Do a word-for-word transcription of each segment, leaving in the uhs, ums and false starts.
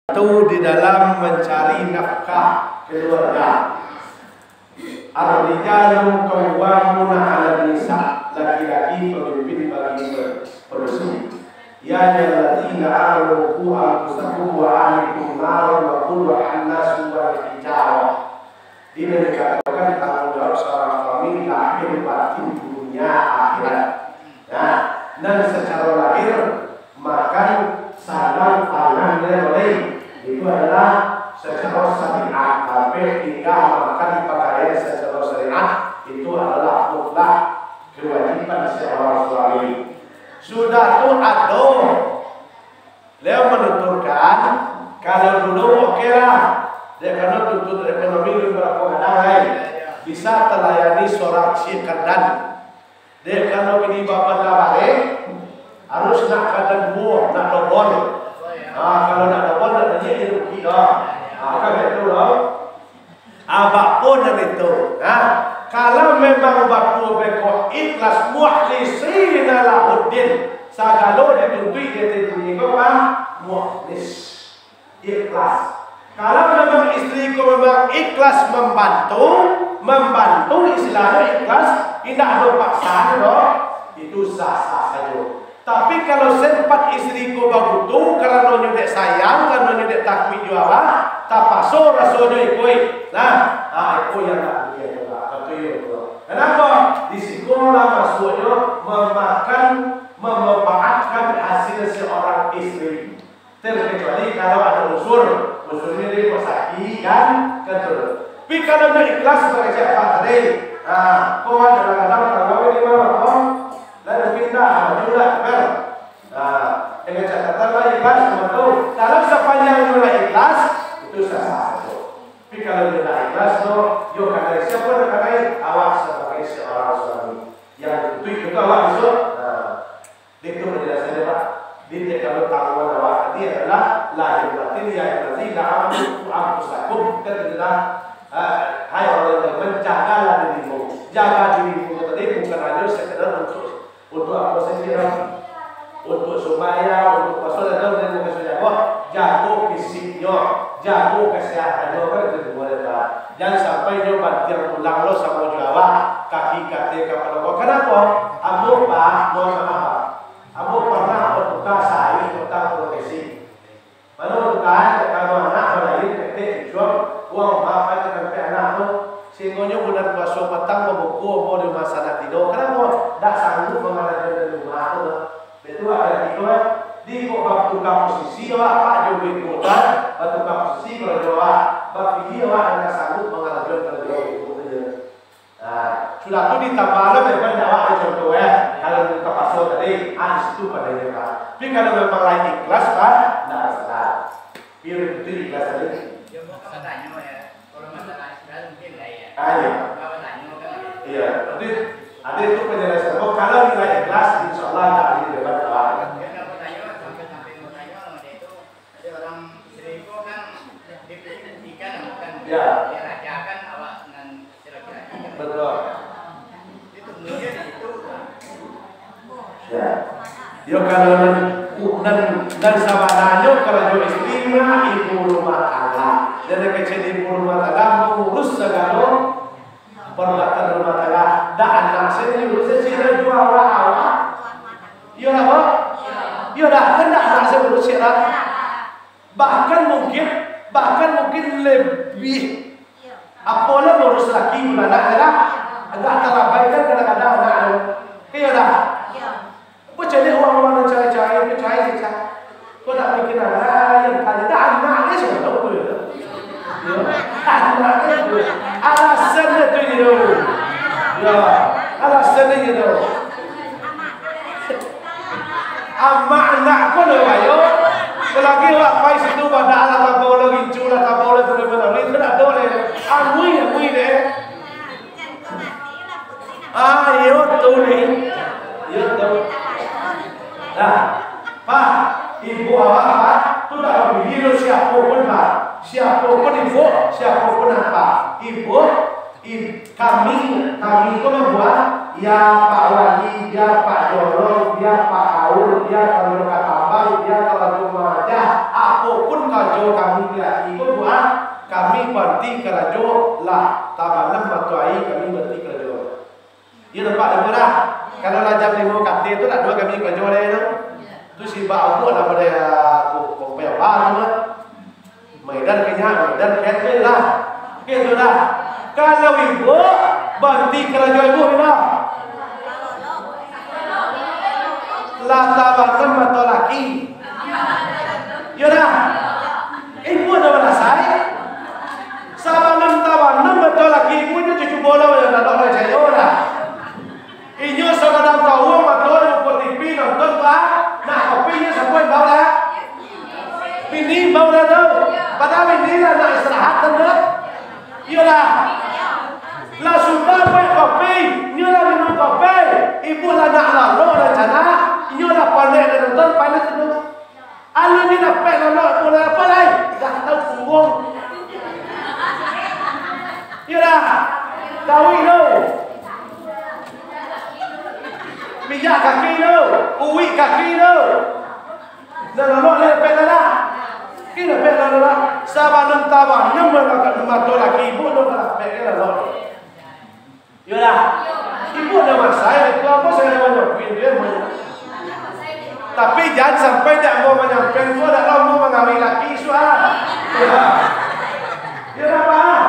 Itu di dalam mencari nafkah keluarga. Ar-rijalu qawwamuna 'alan nisa, laki-laki pemimpin bagi manusia. Ya ayyuhalladzina amanu qu anfusakum wa ahlikum naran wa quduhan nasu wal hijarah. Ini dikatakan tanggung jawab seorang suami lahir batin dunia akhirat. Nah, nan secara lahir makan sanang pangan lain. Itu adalah secara syariat. Sampai tingkah makan pakaian secara syariat itu adalah mutlak kewajiban seorang suami. Sudah tu ado, beliau menuturkan, kalau dulu oke lah, dek karena tuntut ekonomi belum berapa kadang, hai. Bisa terlayani seorang cik kardan. Dek karano kini baban lah barek, harus nak kadan duo, nak dobol. Ha, kalau nak dobol, nak naiak, jadi rugi dah. Ha, kan itu dah. Abak pun nan itu. Ha, kalau memang batua beko ikhlas, mukhlisina lahuddin, sagalo dituntuik di ateh dunia ko, Pak, mukhlis. Ikhlas. Kalau memang isteri ko memang ikhlas membantu, membantu istilahnyo ikhlas, indak ado paksaan doh, itu sah-sah sajo. Tapi kalau sempat isteri ko babutuh, karano nyo dek sayang, karano nyo dek takuik jo awak, tapaso rasonyo ikuik. Nah, ah, iko yang tak boleh tu lah, kata iyo tu. Kenapa? Di siko lah masuaknyo memakan, memanfaatkan hasil seorang isteri. Terkecuali kalau ado unsur, unsurnyo dari kok sakik kan, kan tu. Tapi kalau nyo ikhlas sebagai siapa tadi, ha, kau kadang-kadang kalau di mana kau, lalu pindah, ha, juga, kan. Ha, dengan catatan lah ikhlas, cuma tu. Kalau sepanjang nyo lah ikhlas, itu sah-sah sajo. Tapi kalau nyo tak ikhlas tu, yo kadai siapa nak kadai, awak sebagai seorang suami. Yang itu, itu awak besok. Ha. Itu penjelasannya, Pak. Jadi, kalau tanggungan awak tadi adalah lahir batin, ya ayyuhallazina amanu qu anfusakum. Kan itu dah, ah, hai orang yang beriman, jagalah dirimu. Jaga dirimu tadi bukan hanya sekedar untuk, untuk apa saja, Pak. Untuk sumbayang, untuk puasa, dan, dan, dan, dan, jago, jago fisiknyo, jago kesehatannya, kan itu boleh, Pak. Jangan sampai nyo bantiang tulang lo samo jo awak, kaki, kate, kapalo ko. Kenapa? Ambo, Pak, mohon maaf, Pak. Ambo pernah batuka sahari patang profesi. Mano batuka, kalau anak balahia, ketek, dicuang, uang maaf aja sampai anak tu. Sehinggonyo bulan puaso patang babuko ambo di rumah sanak tido. Kenapa? Dak sanggup mangarajoan dari rumah tu. Betul, ada tido, eh. Di kok batuka posisi, awak, Pak, jo batuka, batuka posisi karajo awak. Bapilih awak nan sanggup mangarajoan karajo beko tu je. Nah, sudah tu ditambah lo memang nyawa ada contoh, eh. Kalau di terpaksa tadi, ah, di situ padanya, Pak. Tapi kalau memang lain ikhlas, Pak, ndak masalah. Biar itu ikhlas tadi. Dia mau batanyo, ya. Kalau masalah ikhlas mungkin lain, ya. Ah, iya. Mau batanyo kan? Iya. Tapi ada itu penjelasan. Oh, kalau nilai ikhlas, insya Allah tak ada debat, Pak. Dia nak batanyo, sampai-sampai batanyo, sama dia itu. Jadi orang isteri ko kan dipikirkan, bukan? Ya. Dirajakan awak nan laki-laki. Betul. Itu mungkin itu. Ya. Yo, kalau nan, nan, nan sabananyo karajo isteri mah ibu rumah tangga. Dan nan kecek ibu rumah tangga mangurus sagalo Pardatan rumah tangga, dak anak sendiri, urus sendiri, jual awak. Iyo lah, Pak? Iyo dah, kan dak anak sendiri, urus sendiri. Bahkan mungkin, bahkan mungkin lebih, apolah urus laki, urus anak, yo dak? Agak talabaikan kadang-kadang anak tu. Iyo dah? Bacaliak urang-urang nan carai-carai, bacarai sajo. Kok nak bikin anak, yang tadi dah anak ni sudah tahu tu, ya. Ya. Anak ni tu. Alasan dia tu, you know. Ya. Alasan dia, you know. Amak anak ko lo, ayo. Selagi awak pai situ, badak lah, tabau lah, rincu lah, tabau lah, tu, tu, tu, tu, tu, tu, tu, tu, tu, tu, tu, tu, tu, tu, tu, Ah, iyo tu ni. Iyo tu. Nah, Pak, ibu awak, Pak, tu dak bapilih lo siapo pun, Pak. Siapo pun ibu, siapo pun apa. Ibu, i-, kami, kami tu mambuek Bia Pak Wali, bia Pak Jorong, bia Pak Kaur, bia karajo ka tambang, bia karajo maajah, apo pun karajo kami di ati ko, Bu, ah, kami baranti karajo lah tabanam mato aia, kami baranti karajo. Iyo nampak dek ambo dah. Kalau lah jam limo kateh tu, dak ado kami karajo lai tu. Tu sibak ambo lah pado, ah, tu, kopi apa tu mah. Maedan kanyak, maedan kecil lah. Gitu dah. Kalau ibu, baranti karajo ibu bila? Lah tabanam mato laki. Iyo dah. Ibu dah balasai. Sabanam tabanam mato laki ibu, inyo cucu bola, yo dah, dak picayo dah. Inyo sagadang tawuang mato di muko T V nonton, Pak. Nak kopi inyo sapo imbau dah? Bini imbau dah tu. Padahal bini lah nak istirahat kan tu. Iyolah. Lah sudah buek kopi, inyo lah minum kopi. Ibu lah nak lalok rancana. Inyo lah panek dah nonton, panek tu. Alun ni dapek lalok, apo lai, apo lai? Dah tahu pungguang. Iyo dah. Tahu tu. Pijak kaki tu. Uwik kaki tu. Dah lalok lai dapek dah. Kini dapek dah lalok. Sabanam tabanam mato laki ibu tu dah dapek lalok. Iyolah. Ibu dah masai, itu apo sayo nak manyampaikan tu, yo? Tapi jan sampai dak mau manyampaikan ko, dak lah mau mangawin laki isuak. Iyo. Iyolah, Pak.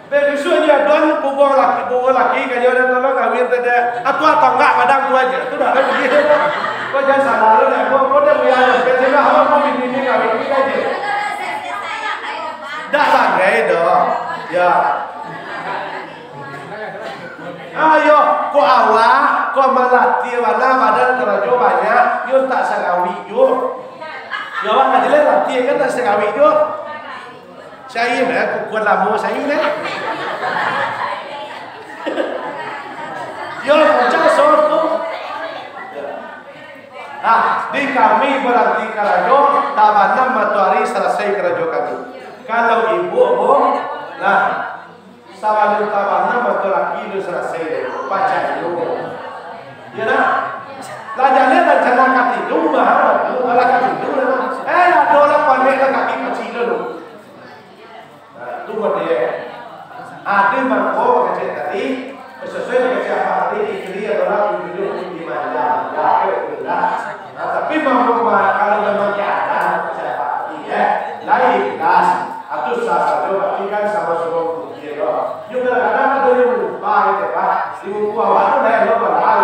Bisuak nyo don kubuang laki, kubuang laki, kanyo ado tolong kawin tu dah. Atu atau enggak, padang tu aja. Tu dah lah. Ko jan salah lo, dak mau, ko dah buya nyampaikan, dah mau bini ni kawin, ni aja. Dak bagai doh. Ya. Ayo, ko awak, ko malatiah bana badan karajo banyak, yo tak sagawik juo. Yo awak ka jaleh latiah kan tak sagawik juo. Sain eh, kukuan lamo sain eh. Yo, pacah so tu. Nah, di kami baranti karajo, tabanam matoari salasai karajo kami. Kalau ibu, bu, nah, Sabalun tabanam mato laki tu salasai deh, pacayo. Iyo nah. Lah jaleh rancana ka tidu, mah, tu, lah ka tidu lah, mah. Eh, ado lah panek lah kaki kacil tu. Nah, tu buat dia. Ado mangko kecek tadi, sesuai kecek apa tadi, isteri adalah tujuh puluh lima jam. Ya, oke, betul lah. Nah, tapi mampu ma-, kalau memang keadaan, kecek apa tadi, ya, lain ikhlas. Atu sah sajo, tapi kan samo-samo rugi lo. Yo kadang-kadang ado yang lupa gitu, Pak. Di muka awak tu naik lo, Pak.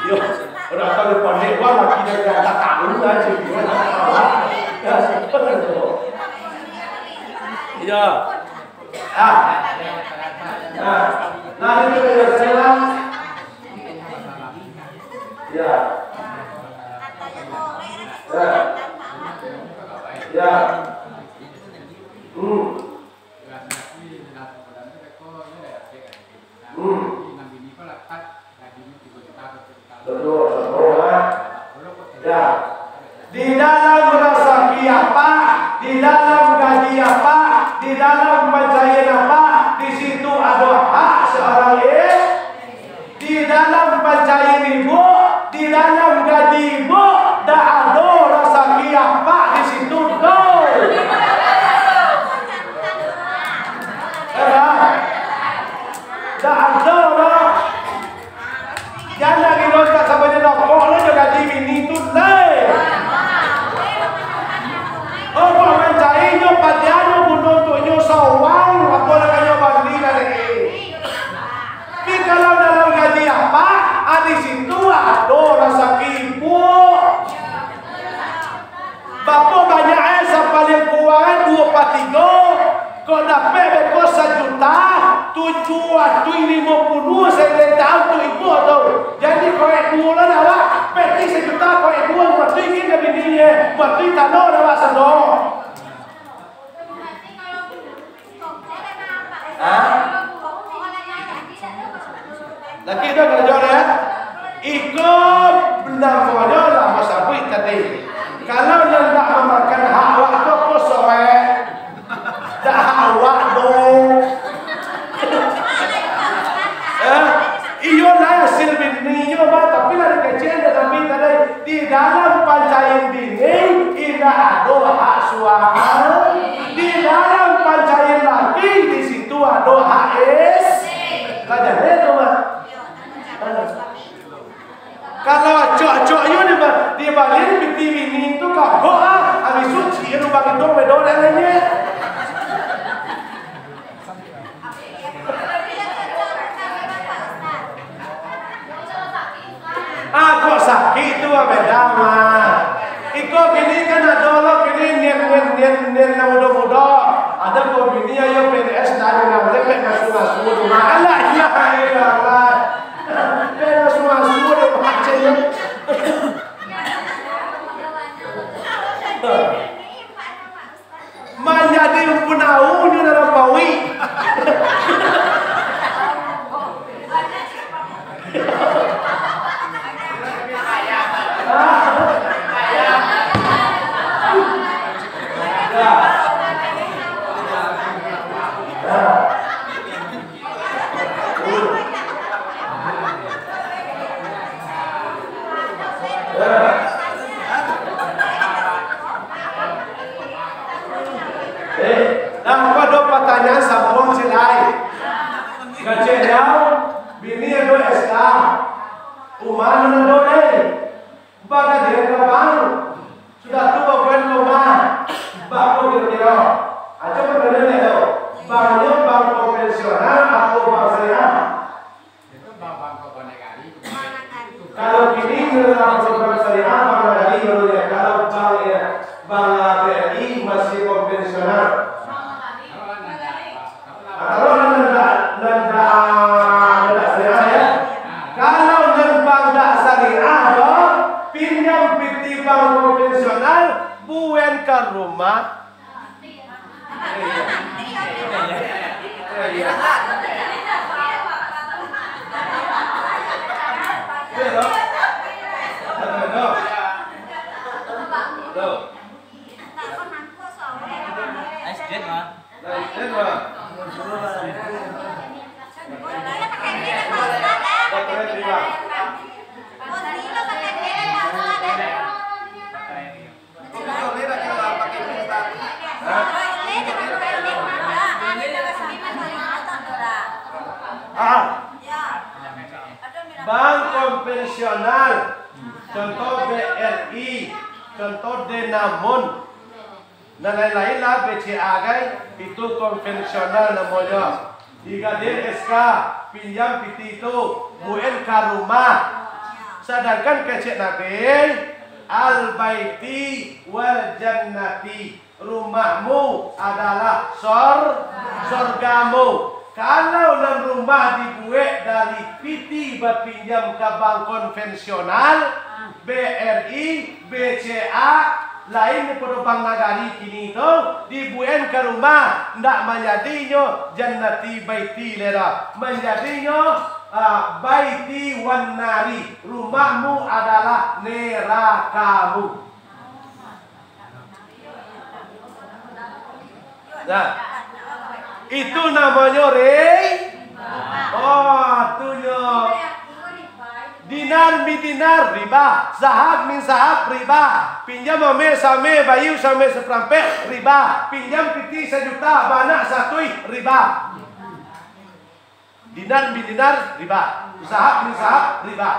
Yo, udah tahu pandai, wah, laki dari atas tahu aja gitu. Ya, seperti itu. Ya. Ah. Nah, nah, ini juga saya. Ya. Ya. Ya. Hmm. Hmm. Betul, betul, ha? Ya. Di dalam rasaki apak, di dalam gaji apak, di dalam pancaian apak, di situ ado hak seorang i-, di dalam pancaian ibu, di dalam gaji ibu, dak ado rasaki apak di situ, betul? Dah. Dak ado doh. Jan lagi lontak sampai di rokok lo jo gaji bini tu lai. Oh, kok mancari nyo padiano guno untuak nyo sawang, apo lah kanyo bali dari. Tapi kalau dalam gaji apak, ah, di situ ado rasaki ibu. Bapo banyak eh, sapaliang kurang eh, duo patigo. Kok dapek beko sajuta, tujuah ratuih limo puluah sailai taun tu ibu tu. Jadi korek duo lah dah awak, peti sajuta korek duo, mati gin ka bini eh, mati tano dah awak sano. Hah? Laki tu karajo dia. Iko namonyo lah basabuik tadi. Kalau nan ndak mamakan hak awak tu, ko soek. Dak hak awak doh. Lah hasil bininyo, bah, tapi lah dikecekan dek Nabi tadi, di dalam pancaian bini, indak ado hak suami. Di dalam pancaian laki, di situ ado hak istri. Lah jaleh tu, bah. Kalau acok-acok yo di ba-, di balian piti bini tu kagok ah, habis tu ciek lubang hidung bedo dah lainnya. Ah, kok sakik tu, ah, beda mah. Iko kini kan ado lo kini nian, nian, nian, nian nan mudo-mudo. Ado ko bini ayo P N S dari nan lepek masu-masu di rumah. Alah, iya, iya, Allah. Lepek masu-masu di rumah, cek. Manjadi punau nyo dalam paruik. Eh, dah, kok ado patanyaan sambuang ciek lai. Kecek Liau, bini ado S K, umah nan ado lai. Bagadian ka bank, sudah tu babuek ka rumah. Bako kiro-kiro? Aco pertanyaannyo tu, bank nyo bank konvensional atau bank syariah? Kalau kini, kalau bank syariah, bank nagari, kalau bank, ya, bank B R I masih konvensional. Kalau nan, nan, nan, nan, nan syariah, ya. Kalau nan bank dak syariah, doh, pinjam piti bank konvensional, buek ka rumah. Ah. Bank konvensional, contoh B R I, contoh Danamon. Nan lain-lain lah, B C A gai, itu konvensional namonyo. Digadai S K, pinjam piti tu, buek ka rumah. Sadangkan kecek Nabi, "Al baiti wal jannati, rumahmu adalah sor-, sorgamu." Kalau nan rumah dibuek dari piti bapinjam ka bank konvensional, B R I, B C A, lain daripado bank nagari kini tu, dibuek ka rumah, ndak manjadinyo jannati baiti lai doh. Manjadinyo, ah, baiti wan nari, rumahmu adalah nerakamu. Nah, itu namonyo ri-, oh, tu nyo. Dinar min dinar, riba. Zahab min zahab, riba. Pinjam ame same, bayu same saparampek, riba. Pinjam piti sajuta, baanak satui, riba. Dinar min dinar, riba. Zahab min zahab, riba.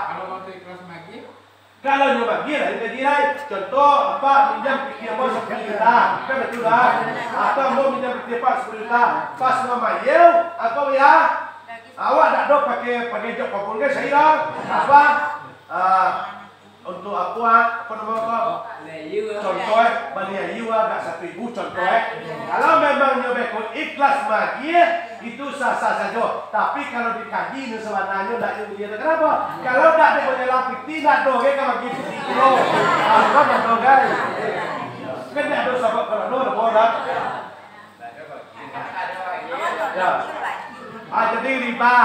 Kalau nyo magiah, lain kaji lai. Contoh, Apak minjam piti ambo sapuluah juta, kan itu lah. Atau ambo minjam piti Apak sapuluah juta. Pas mamayau, angkau ya, awak dak do pakai, pakai jok kapul kan, sairang. Apa? Ah, untuk apa, ah? Apa nama ko? Contoh, eh, bali ayu agak satu ribu, contoh, eh. Kalau memang nyo beko ikhlas magiah, itu sah-sah sajo. Tapi kalau dikaji nyo sabananyo ndak nyo bagi, kenapa? Kalau ndak dek manyalang piti, ndak doh gai ka bagi piti tu. Alah, ndak doh gai. Kan ndak ado sabab kalau ado, ado bola. Ya. Ah, jadi riba.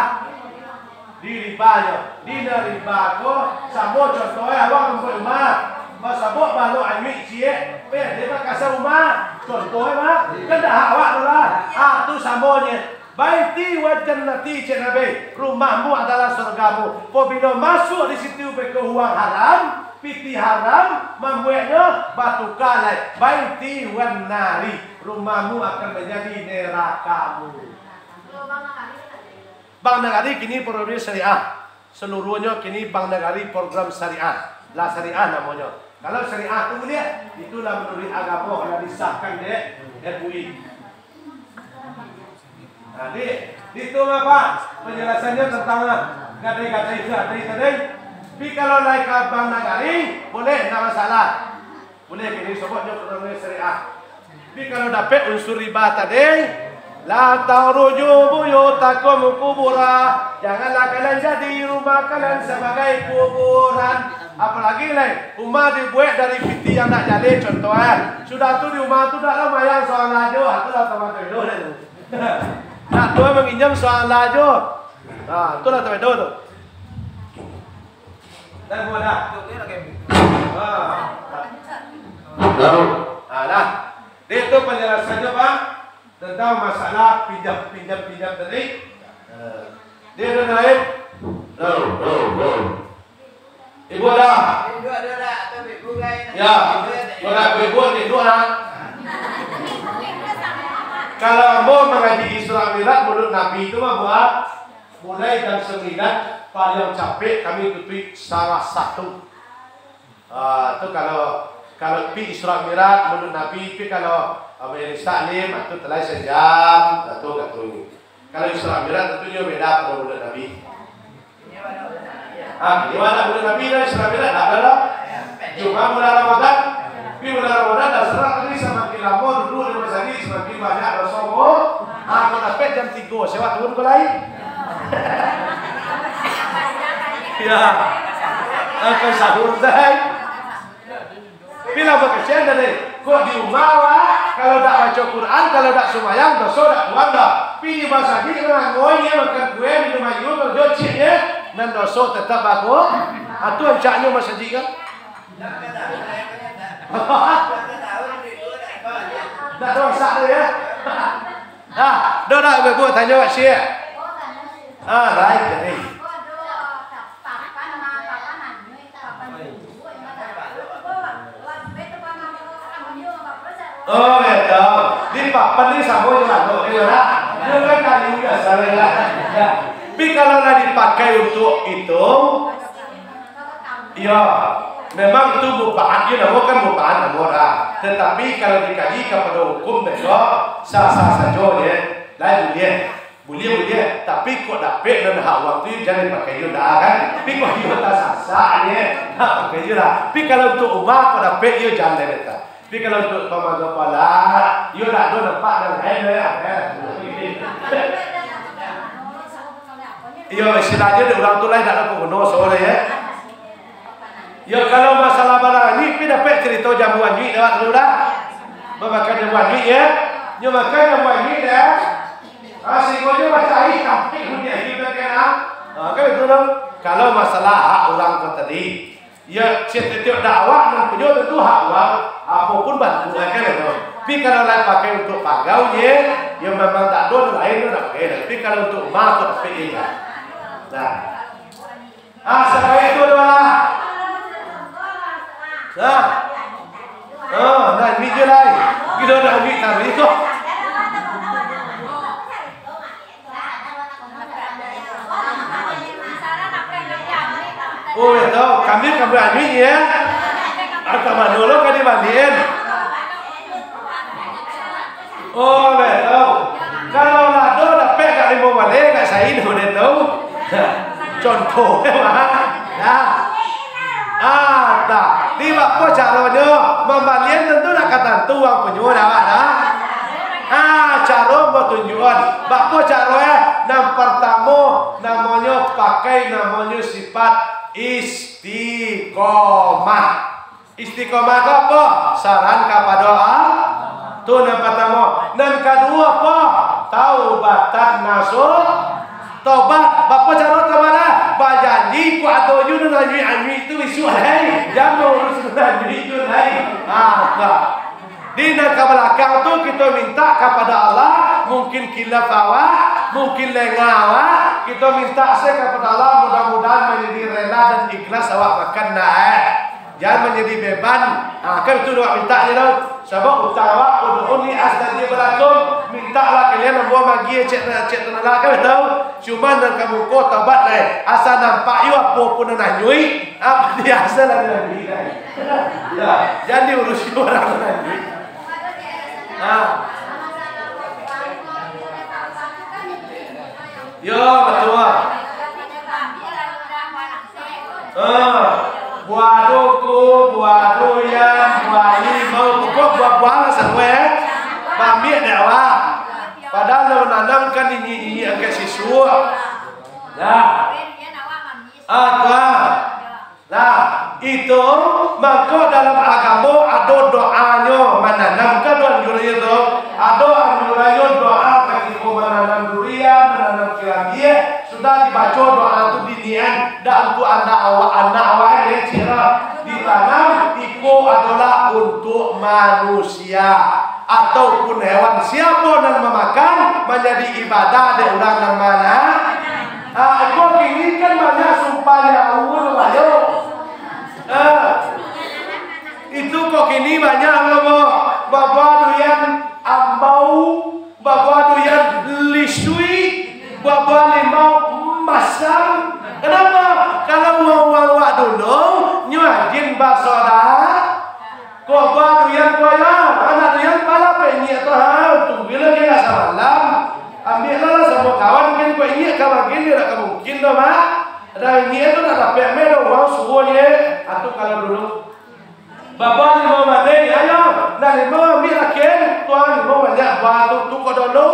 Di riba nyo. Di na riba ko, samo contoh, eh, awak mambuek rumah. Basabok balok anyuik ciek, eh, dia bakasa rumah. Contoh, eh, Mak. Kan dah hak awak tu lah. Ah, tu samo nyo. Baiti wa jannati, cek Nabi, rumahmu adalah surgamu. Pabilo masuak di situ beko uang haram, pitih haram, mambueknyo batuka lai. Baiti wan nari, rumahmu akan manjadi nerakamu. Bank Nagari kini program syariah. Seluruhnyo kini Bank Nagari program syariah. Lah syariah namonyo. Kalau syariah tu buliah, itulah manuruik agamo lah disahkan dek M U I. Nah, di, di tu apa? Penjelasannyo tentang, ah, gadai-gadai tu, gadai tadi. Tapi kalau lai ka Bank Nagari, buliah, ndak masalah. Buliah kini sobok nyo kurang syariah. Tapi kalau dapek unsur riba tadi, la taruju buyutakum kubura, janganlah kalian jadi rumah kalian sebagai kuburan. Apalagi lai, rumah dibuek dari piti yang ndak jaleh, contoh, eh. Sudah tu di rumah tu ndak lah mayang surang lajo, ah, tu lah tamah tidur tu. Ndak tu manginjam surang lajo. Nah, tu lah tamah tidur tu. Dan mudah. Ah. Tahu. Ah, dah. Di tu penjelasannyo, Pak, tentang masalah pinjam, pinjam, pinjam tadi. Eh, dia ada lain? Tahu, tahu, tahu. Ibu ada? Ya. Ibu ada, ibu, ibu ada. Kalau ambo mangaji Isra Mi'raj menurut Nabi itu mah, buat mulai jam sembilan, paling capek kami tutup salah satu. Ah, tu kalau, kalau pi Isra Mi'raj menurut Nabi, pi kalau, ah, Majelis Taklim, ah, tu talai sajam, ah, tu, ah, tu. Kalau Isra Mi'raj tentunyo beda kalau menurut Nabi. Ah, iyo, ada menurut Nabi dah Isra Mi'raj, tak ada dah. Cuma bulan Ramadan, pi bulan Ramadan dah serak tadi, samakin lamo duduak di masajik, samakin banyak doso, Bu. Ah, kalau dapek jam tigo, sewa turun ke lain. Ya. Akan sahur, Zai. Tapi lah bakasian tadi. Kok di rumah awak, kalau dak baco Quran, kalau dak sumbayang, doso dak kurang doh. Pi di masajik, ngangoi, makan kue, minum aia, karajo ciek, nan doso tetap bagus. Ah, tu rancaknyo masajik kan? Dak doso doh, ya. Ah, dah, dah, ibu-ibu tanyo kat siap. Ah, lain tadi. Oh, betul. Di papan ni samo jo anu, iyo dak? Iyo kan kayu biaso lah, ya. Ya. Tapi kalau lah dipakai untuk itu, iyo, memang itu mubahat, iyo namo kan mubahat namo dah. Tetapi kalau dikaji kapado hukum besok, sah-sah sajo, ya. Lain buliah. Buliah, buliah. Tapi kok dapek nan hak urang tu, jan dipakai juo dah, kan? Tapi kok iyo tasasak, ye, dak pakai juo lah. Tapi kalau untuak umah, kok dapek, iyo jan deh, dah. Tapi kalau untuak pamaga pala, iyo dak ado nampak nan lain, ye. Iyo, istilahnyo dek urang tu lah, dak ado paguno, sorry, ye. Yo, kalau masalah barang anyuik, pi dapek carito jambu anyuik lewat dulu dah. Mamakan jambu anyuik, ya. Nyo makan jambu anyuik, ya. Ah, singgonyo bacai, tapi bunyi anyuik dah kena. Ah, kan itu dong. Kalau masalah hak urang ko tadi, ya, setiap dakwah nan punyo tentu hak urang, apo pun bantuak, kan itu. Tapi kalau lah pakai untuak pagau, ye, yo memang tak ado lain tu nak pakai. Tapi kalau untuak umah, ko dapek, ye. Nah. Ah, sampai itu doa. Nah. Oh, nah, ini je lai. Kita nak ambil kami tu. Oh, betul. Kami, kami ambil, ya. Atau mana lo kami balikin? Oh, betul. Kalau lah ado dapek kak limo baleh, kak sain, udah tahu. Contoh, nah. Ah, dah. Di bapa caronyo, mambalian tentu nak katantu uang punyo dah, Pak, dah. Ah, caro batunjukan. Bapa caro, eh? Nan partamo, namonyo pakai, namonyo sifat istiqomah. Istiqomah tu apo? Saran kapado Allah. Tu nan partamo. Nan kaduo apo? Taubatan nasuh. Tobat. Bapa caro tobat lah? Bajanji, kok ado ju nan anyuik-anyuik tu isuak lai. Jan mauruih nan anyuik tu lai. Ha, tu. Di nan ka balakang tu kito minta kapado Allah, mungkin kilaf awak, Mungkin lengah awak, kito mintak se kapado Allah, mudah-mudahan manjadi rela dan ikhlas awak makan dah, eh. Jan manjadi beban. Ha, kan itu awak mintak je tu. Sabab utang awak, "Ud'uni astajib lakum." Mintaklah kalian, ambo magiah cek, cek tanah kan tahu. Cuma nan ka muko tobat lai. Asa nampak yo apo pun nan anyuik, apa biasa lah nan anyuik. Ya, jan diurusi urang nan anyuik. Ha. Yo, batua. Ha. Buah duku, buah durian, buah limau, pokok buah-buahan lah sadonyo, eh. Baambiak dek awak. Padahal nan mananam kan inyiak-inyiak angkek sisuak. Nah. Ah, tu ah. Nah, itu mangko dalam agamo ado doanyo mananam, kan ado anjurannyo tu. Ado anjurannyo doa katiko mananam durian, mananam kirambia, sudah dibaco doa tu dinian, dak untuak anak awak, anak awak, eh, cira ditanam, iko adolah untuak manusia. Ataupun hewan, siapo nan mamakan, manjadi ibadah dek urang nan mana? Ah, iko kini kan banyak sumpah nyawa tu, ayo. Ah, itu kok kini banyak, apo? Babuah durian ambau, babuah durian lisui, babuah limau masam. Kenapa? Kalau urang-urang awak dulu, nyo rajin basoda-, Kok buah durian ko yo, anak durian pala pek inyiak tu, ha, tungguilah kira samalam. Ambiaklah lah samo kawan, mungkin kok inyiak ka magin, yo dak ka mungkin doh, Mak. Ado inyiak tu nak dapek meh doh, urang suruah je. Atu kalau dulu. Babuah limau manih, ayo, nak limau ambiaklah kin, tuan limau banyak buah tu, tu kok dulu.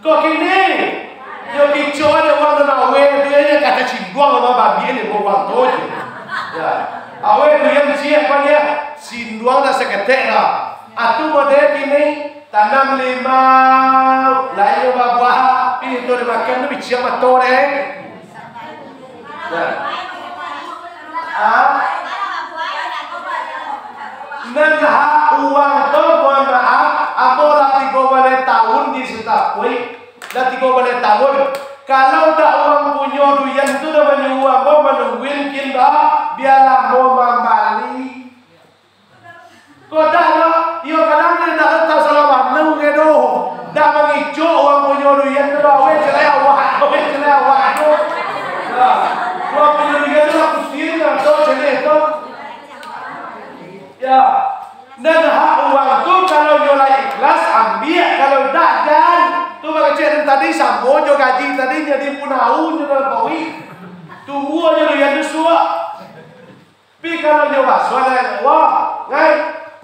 Kok kini, yo kicok ajo urang nan aweh tu, yo, yo kata sinduang sama babi ni, bawa urang tu je. Ya. Aweh tu yang ciek pan ya, sinduang dah saketek dah. Atu model kini, tanam limau, lain yo babuah, ini tu dimakan tu biciak mato deh. Nah. Ah? Nan hak urang tu, mohon maaf, ambo lah tigo baleh tahun di Sitapui. Lah tigo baleh tahun. Kalau dak urang punyo durian tu dah manyuruah ambo manungguin kin bah, bialah ambo mambali. Kok dak doh, iyo kadang dia dak tahu salah warna mungkin doh. Dak mangicok urang punyo durian tu doh, aweh celek awak, aweh celek awak tu. Ya. Urang punyo durian tu lah pusing, tu celek tu. Ya. Nan hak urang tu kalau nyo lai ikhlas, ambiak, kalau dak, jan. Tu bakecek nan tadi, samo jo gaji tadi, jadi punau nyo dalam paruik. Tumbuah nyo durian tu suak. Pi kalau nyo basuah, ngai, wah, ngai,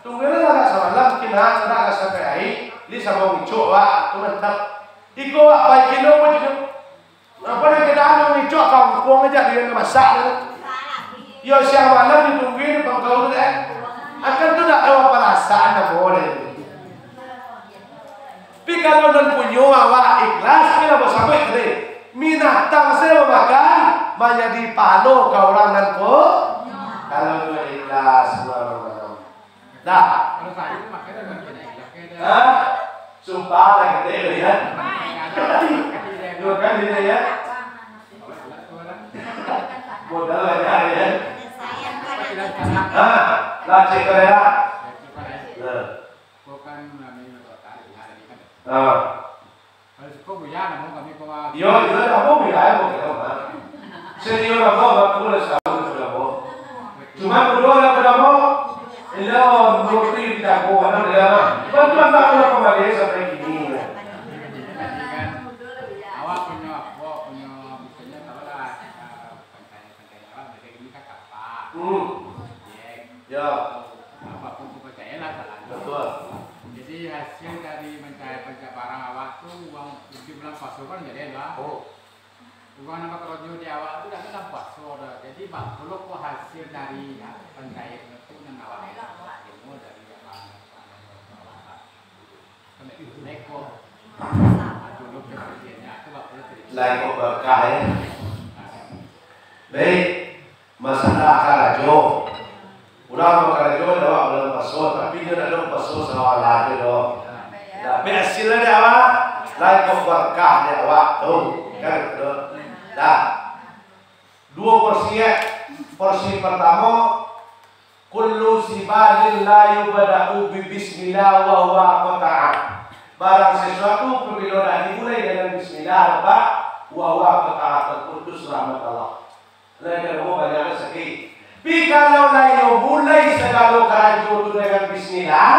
tunggulah agak samalam, kina, agak sampai ai, li samo ngicok, wah, tu mantap. Iko, wah, pai kilo pun jugo. Apo nan ka anu ngicok, kangkuang aja, durian masak tu. Yo, siang malam ditungguin di pangkau tu, deh. Akan tu dak ado parasaan apo, deh. Tapi kalau nan punyo awak ikhlas, kena basabuik tadi. Minatang sajo makan, manjadi pahalo ka urang nan pu-, kalau nyo ikhlas, urang-urang. Dah. Hah? Sumpah lah kita ya. Dua kali dia ya. Modal banyak ya. Hah? Lacik kaya. Nah. Ko kan namanya kota, ya, tadi kan. Ah. Kalau suko buya, namo kami ko, Bang. Iyo, iyo, namo buya, ya, buya, Bang. Senior namo, Bang, tu lah setahun sudah, Bang. Cuma kedua lah, kedua, Bang. Iyo, menurut itu dijago, mana dia, Bang. Bantuan tak pernah kembali sampai kini, ya. Jadi kan, awak punya, awak punya, bukannya tahu lah, eh, Pancai-pancai awak macam ini kan kapal. Hmm. Proyek. Ya. Apa pun percaya lah salah. Betul. Jadi hasil dari mencari pencari barang awak tu, uang di bulan puasa kan jadi lah. Oh. Uang nama kerja di awak tu dah kan puasa dah. Jadi bang, kalau kau hasil dari pencari itu nan awak itu, ilmu dari apa? Lai kok berkah, ya. Baik, masalah karajo. Urang bakarajo di awak bulan puaso, tapi inyo dak ado puaso sawah ajo doh. Dapek hasil lah di awak. Lai kok barkah di awak tu, kan tu. Dah. Duo porsi, ya. Porsi partamo, kullu sibanin la yubda'u bi bismillah wa huwa qata'ah. Barang sesuatu pabilo dak dimulai dengan bismillah, Pak, wa huwa qata'ah, terputus rahmat Allah. Lai ka namo banyak rasaki. Tapi kalau lai nyo mulai sagalo karajo tu dengan bismillah,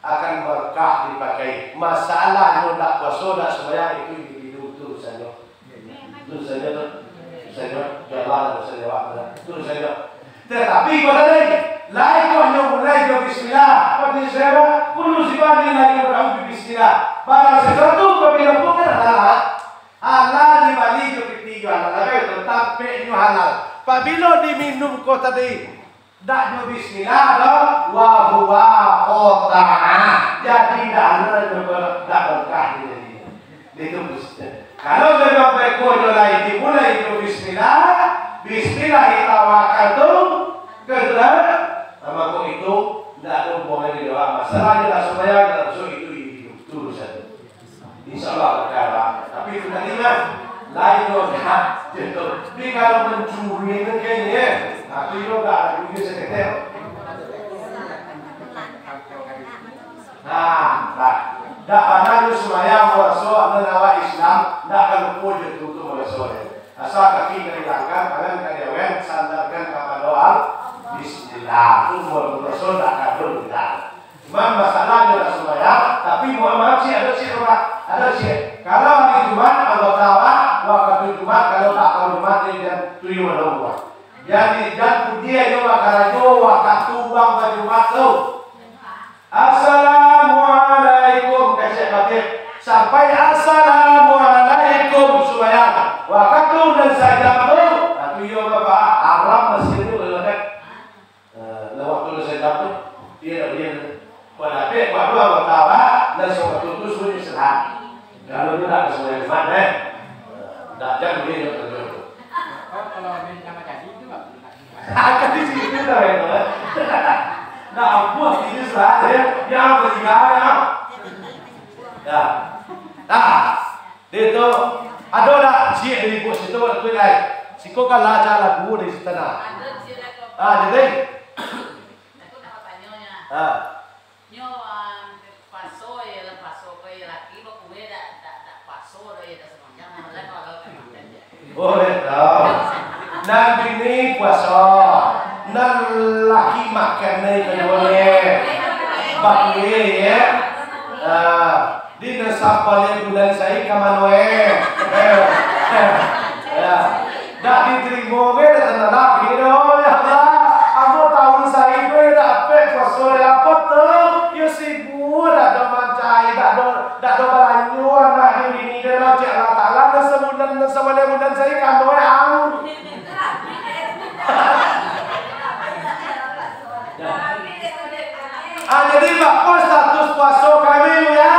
akan barkah dipakai. Masalahnyo dak puaso, dak sumbayang, itu individu, itu urusannyo. Itu urusannyo tu. Urusannyo, jalan urusannyo awak tu. Itu urusannyo. Tatapi kok tadi, lai kok nyo mulai jo bismillah, kok di sira, kullu sibanin la yubda'u bi bismillah. Barang sesuatu pabilo bukan halal, halal dibali jo piti jo halal, tapi itu tampeknyo halal. Pabilo diminum ko tadi, dak jo bismillah doh, wa huwa qata'ah. Jadi dak halal jo, dak barkah jadi. Itu bismillah. Kalau memang bekonyo lai dimulai jo bismillah, bismillah tawakkaltu, kan tu dah? Nah, mako itu ndak ado hubungan jo awak. Masalahnyo lah sumbayang, dak masuk itu individu. Itu urusan. Insya Allah barkah. Tapi itu tadi mah, lain dosa. Gitu. Tapi kalau mencuri mungkin, ya. Tapi juga ada juga seketel. Nah, nah. Dak pandai sumbayang maraso nan awak Islam, dak ka lupo jo tu, tu maraso. Asa kaki ka diangkat, tangan ka diawet, sandarkan kapado Allah. Bismillah. Tu maraso dak kado kita. Cuman masalahnyo lah sumbayang, tapi mohon maaf, cik, ado cik, Pak, ado cik. Kalau hari Jumat, anggota awak, wakatu Jumat, kalau tak tahu Jumat, dia jan tuyul ado buah. Jadi, jan puji ajo bakarajo, wakatu urang bajumat tu. Assalamualaikum, kecek batik. Sampai assalamualaikum, sumbayang. Wakatu nan sajam tu, nah, tuyul, Pak, haram masih tu, kalau dak. Eh, lah waktu lah sajam tu, dia dah boleh. Kau dapek, kau dua, kau tawa, dan sewaktu tu suruh istirahat. Kalau dia nak ke Sungai Leman, eh. Dah jam dia nak kerja tu. Kalau, kalau main nama jadi tu, Pak. Akan di situ dah, eh. Nak ampun, ini istirahat, eh. Yang bertiga, ya. Dah. Dah. Di tu, ado dak ciek di ibu situ, tu lai. Siko kan lah acara lagu di situ nah. Ah, jadi. Ah. Nyo, ah, paso ye lah, paso ko ye laki, bakue dak, dak, dak paso doh ye, dak sumbayang, malah kalau dak makan je. Oh, ya, tahu. Nan bini puaso, nan laki makan ni kaduonyo. Bakue ye. Ah. Di nan sabaleh bulan sai ka mano, eh? Eh, eh, ya. Dak ditarimo be, dak tanalak, gini doh, ya Allah. Ambo tahun sai be, dak dapek puaso, dak dapek tu. Yo sibuk, dak ado mancari, dak ado, dak ado balanjo anak jo bini, dak ado cek Allah Taala, nan sabulan, nan sabaleh bulan sai ka mano, eh, ang. Ah, jadi, bako status puaso kami, ya?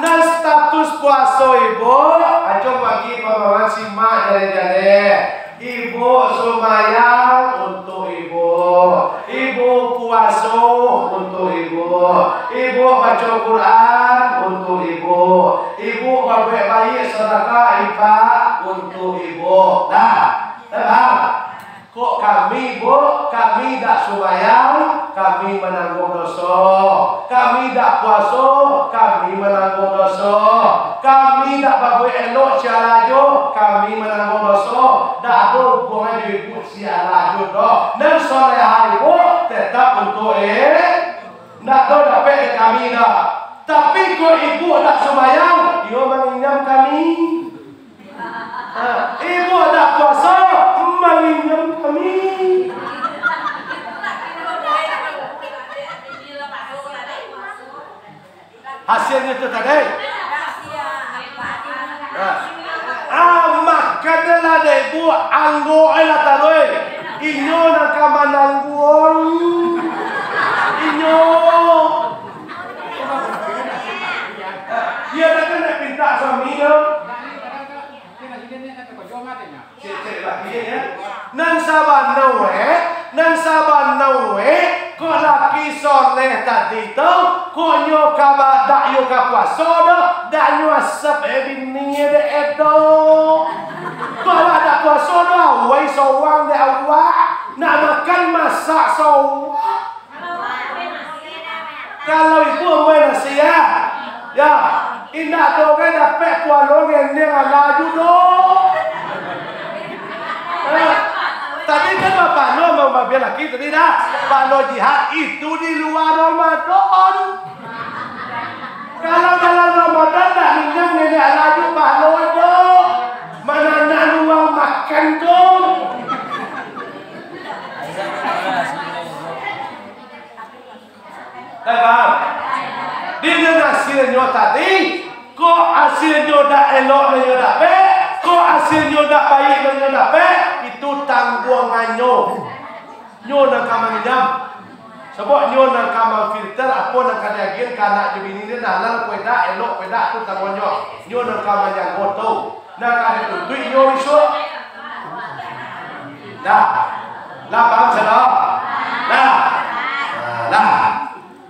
Nan status puaso ibu, ajo bagi pamahaman simak jale-jale. Ibu sumbayang untuk ibu. Ibu puaso untuk ibu. Ibu baco Quran untuk ibu. Ibu babuek baiak, sadakah, infak untuk ibu. Nah, tenang. Kok kami, Bu, kami dak sumbayang, kami manangguang doso. Kami dak puaso, kami manangguang doso. Kami dak babuek elok sialajo, kami manangguang doso. Dak ado hubungan jo ibu sialajo doh. Nan soleha ibu tetap untuk eh, ndak ado dapek dari kami doh. Tapi kok ibu dak sumbayang, iyo manginyam kami. Ha, ibu dak puaso, manginyam kami. Hasilnyo tu tadi. Ha. Ah, makan lah dek ibu, anggo lah taruih. Inyo nan ka manangguang. Inyo. Iyo, dak kan nak pinta suami tu. Cek, cek laki, ya. Nan sabana, eh, nan sabana, eh, kok laki Soleh tadi tu, kok nyo ka ba-, dak yo ka puaso doh, dak nyo asap, eh, bini dek edo. Kok awak dak puaso doh, awai sowang dek awak, nak makan masak sowang. Kalau ibu ambo nasihat, ya, indak ado urang dapek pualo ngendeng alah juo doh. Eh, tadi kan bapano ambo babian laki tadi dah. Pahalo jihad itu di lua Ramadan. Kalau dalam Ramadan dak minum ngendeng alah juo pahalo tu. Mananan urang makan tu. Kan paham? Dengan hasilnyo tadi, kok hasilnyo dak elok nan nyo dapek, kok hasilnyo dak baik nan nyo dapek, itu tangguangannyo. Nyo nan ka manginjam. Sabab nyo nan ka mamfilter apo nan ka diagiahan ka anak jo bini ni, halal apo indak, elok apo indak, tu tangguangnyo. Nyo nan ka manjago tu. Nah, ka dituntuik inyo bisuak. Dah. Lah paham, saudara? Dah. Nah, dah.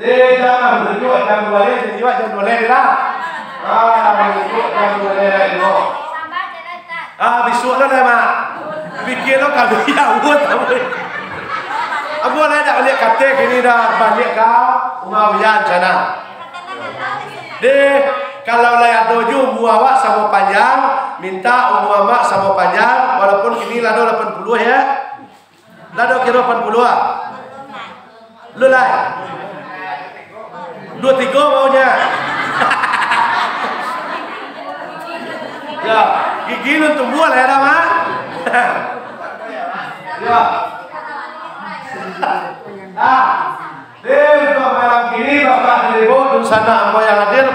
Deh, jangan menunjuk jam dua leh, jam dua, jam dua leh, dah. Ah, menunjuk jam dua leh, dah, elok. Ah, bisuak lah, dah, Mak. Pikir lo kami jauah, tapi. Ambo lah dak baliak ka ateh kini, dah baliak ka rumah Uyan sana. Deh, kalau lai ado juo umua awak samo panjang, mintak umua amak samo panjang, walaupun kini lah ado lapan puluah, ya. Lah ado kiro lapan puluah, ah? Lu lai? Duo tigo maunya. Ya, gigi lu tumbuah lah ya, dah, Mak? Ya. Ah. Deh, untuak malam kini, Bapak dan Ibu, dunsanak ambo yang hadir,